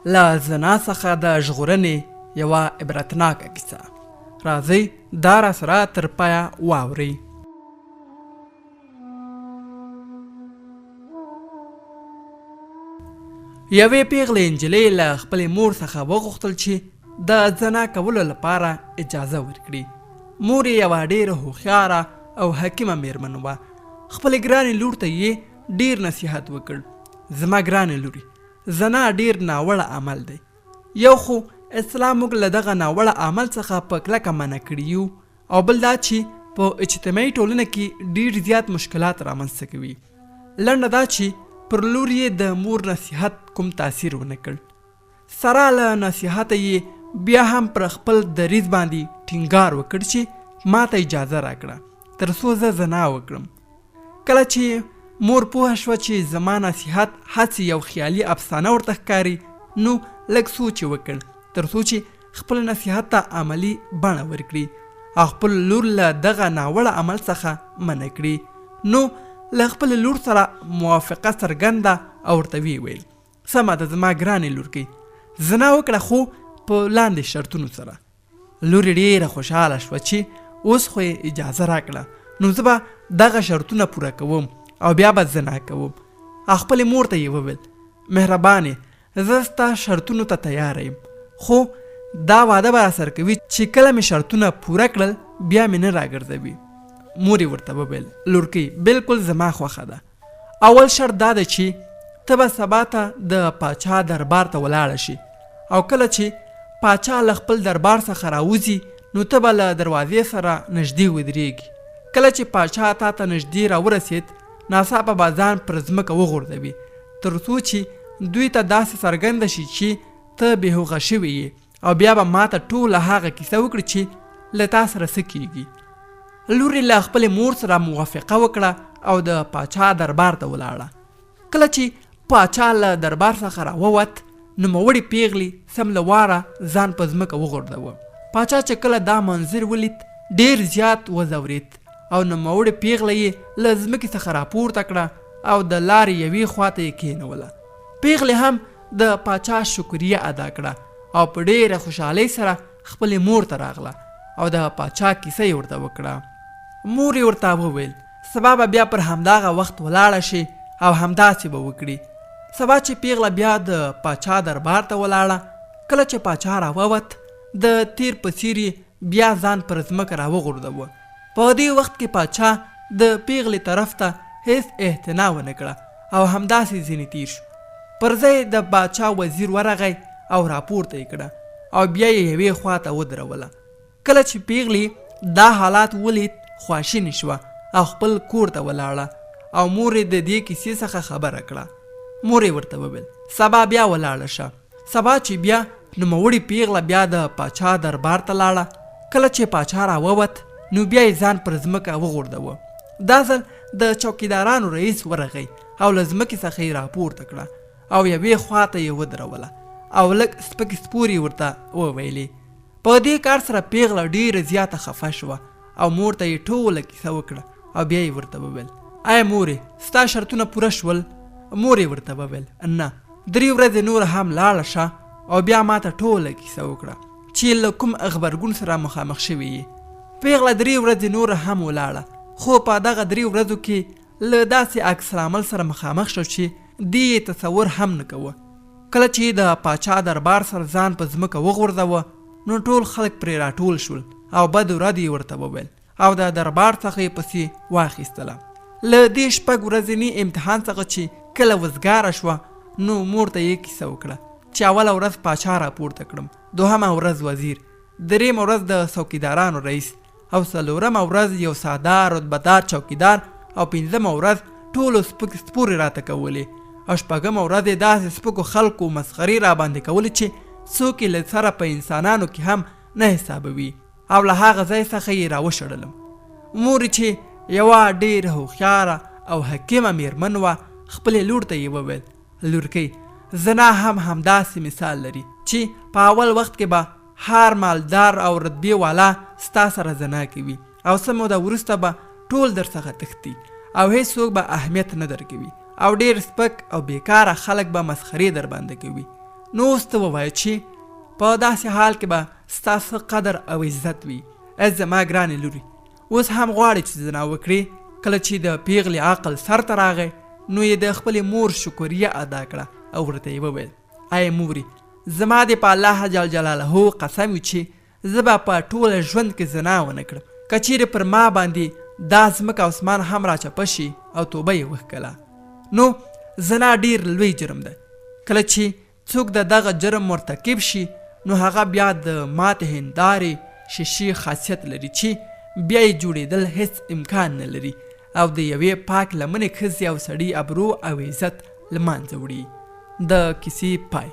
له زنا څخه د ژغورنې یوه عبرتناکه کیسه. راځئ دا راسره تر پایه واورئ. یوې پیغلې نجلۍ له خپلې مور څخه وغوښتل چې د زنا کولو لپاره اجازه ورکړي. مور یې یوه ډېره هوښیاره او حکیمه میرمن وه. خپلې ګرانې لور ته یې ډېر نصیحت وکړ، زما ګرانې لورې، زنا ډېر ناوړه عمل دی. یو خو اسلام موږ له دغه ناوړه عمل څخه په کلکه منع کړي یو او بل دا چې په اجتماعي ټولنه کې ډېر زیات مشکلات رامنځته کوي. لنډه دا چې پر لور یې د مور نصیحت کوم تاثیر ونه کړ. سره له نصیحته یې بیا هم پر خپل دریځ باندې ټینګار وکړ چې ماته اجازه راکړه تر څو زه زنا وکړم. کله چې مور پوهه شوه چې زما نصیحت هسې یو خیالي افسانه ورته ښکاري نو لږ سوچ یې وکړ تر څو چې خپل نصیحت ته عملي بڼه ورکړي او خپل لور له دغه ناوړه عمل څخه منع کړي نو له خپل لور سره موافقه څرګنده او ورته ویې ویل سمه ده زما ګرانې لورکۍ زنا وکړه خو په لاندې شرطونو سره. لور یې ډېره خوشحاله شوه چې اوس خو یې اجازه راکړه نو زه به دغه شرطونه پوره کوم او بیا به زنا کوم او خپلې مور ته یې وویل مهربانې زه ستا شرطونو ته تیاره یم خو دا وعده به راسره کوي چې کله مې شرطونه پوره کړل بیا مې نه راګرځوي. مور یې ورته وویل لورکۍ بلکل زما خوښه ده. اول شرط دا دی چې ته به سبا ته د پاچا دربار ته ولاړه شې او کله چې پاچا له خپل دربار څخه راوځي نو ته به له دروازې سره نږدې ودرېږي. کله چې پاچا تا ته نږدې راورسېد، ناڅاپه به ځان پر ځمکه وغورځوي تر څو چې دوی ته داسې څرګنده شي چې ته بې هوښه شوې یې او بیا به ماته ټوله هغه کیسه وکړي چې له تا سره څه کیږي. لور یې له خپلې مور سره موافقه وکړه او د پاچا دربار ته ولاړه. کله چې پاچا له دربار څخه راووت، نوموړې پیغلې سم له واره ځان په ځمکه وغورځوه. پاچا چې کله دا منظر ولید، ډیر زیات وځورید او نوموړې پیغله یې له ځمکې څخه راپورته کړه او د لارې یوې خواته یې کینوله. پیغلې هم د پاچا شکریه ادا کړه او په ډېره خوشحالۍ سره خپلې مور ته راغله او د پاچا کیسه یې ورته وکړه. مور یې ورته وویل، سبا به بیا پر همداغه وخت ولاړه شې او همداسې به وکړي. سبا چې پیغله بیا د پاچا دربار ته ولاړه، کله چې پاچا راووت، د تېر په څېر یې بیا ځان پر ځمکه راوغورځوه. په دې وخت کې پاچا د پېغلې طرف ته هېڅ اعتنا ونه کړه او همداسې ځینې تېر شو. پر ځای د باچا وزیر ورغی او راپورته یې کړه او بیا یې یوې خوا ته ودروله. کله چې پېغلې دا حالات ولید خواشینې شوه او خپل کور ته ولاړه او مور یې د دې کیسې څخه خبره کړه. مور یې ورته وویل، سبا بیا ولاړه شه. سبا چې بیا نوموړې پېغله بیا د پاچا دربار ته لاړه، کله چې پاچا راووت نو بیا یې ځان پر ځمکه وغورځوه. دا ځل د چوکیدارانو رئیس ورغی او له ځمکې څخه یې راپورته کړه او یوې خوا ته یې ودروله او لږ سپکې سپورې یې ورته وویلې. په دې کار سره پېغله ډېره زیاته خفه شوه او مور ته یې ټوله کیسه وکړه او بیا یې ورته وویل، ای مورې ستا شرطونه پوره شول؟ مور یې ورته وویل، نه، درې ورځې نوره هم لاړه شه او بیا ماته ټوله کیسه وکړه چې له کوم غبرګون سره مخامخ شوې یې. پېغله درې ورځې نوره هم ولاړه، خو په دغه درې ورځو کې له داسې عکس العمل سره مخامخ شوه چې دې یې تصور هم نه کوه. کله چې د پاچا دربار سره ځان په ځمکه وغورځوه نو ټول خلک پرې راټول شول او بد رد یې ورته وویل او د دربار څخه یې پسې واخیستله. له دې شپږ ورځني امتحان څخه چې کله وزګاره شوه نو مور ته یې کیسه وکړه چې اوله ورځ پاچا راپورته کړم، دوهمه ورځ وزیر، درېیمه ورځ د څوکیدارانو رئیس او څلورمه ورځ یو ساده رتبه دار چوکیدار او پنځمه ورځ ټولو سپکې سپورې راته کولې او شپږمه ورځ یې داسې سپکو خلکو مسخرې راباندې کولې چې څوک یې له سره په انسانانو کې هم نه حسابوي او له هغه ځای څخه یې راوشړلم. مور یې چې یوه ډېره هوښیاره او حکیمه مېرمن وه خپلې لور ته یې وویل، لورکۍ! زنا هم همداسې مثال لري چې په اول وخت کې به هر مالدار او رتبې والا ستا سره زنا کوي او څه موده وروسته به ټول درڅخه تښتي او هېڅوک به اهمیت نه درکوي او ډېر سپک او بېکاره خلک به مسخرې درباندې کوي. نو اوس ته ووایه چې په داسې حال کې به ستا څه قدر او عزت وي؟ ای زما ګرانې لورې، اوس هم غواړې چې زنا وکړې؟ کله چې د پیغلې عقل سر ته راغی نو یې د خپلې مور شکریه ادا کړه او ورته یې وویل، ای مورې، زما دې په الله جل جلاله قسم وي چې زه به په ټوله ژوند کې زنا ونه کړم، که چیرې پر ما باندې دا ځمکه او اسمان هم راچپه شي. او توبه یې وښکله. نو زنا ډیر لوی جرم دی، کله چې څوک د دغه جرم مرتکب شي نو هغه بیا د ماتې هندارې، شیشې، خاصیت لري چې بیا یې جوړېدل هیڅ امکان نه لري او د یوې پاک لمنې ښځې او سړي ابرو او عزت له منځه وړي. د کیسې پای.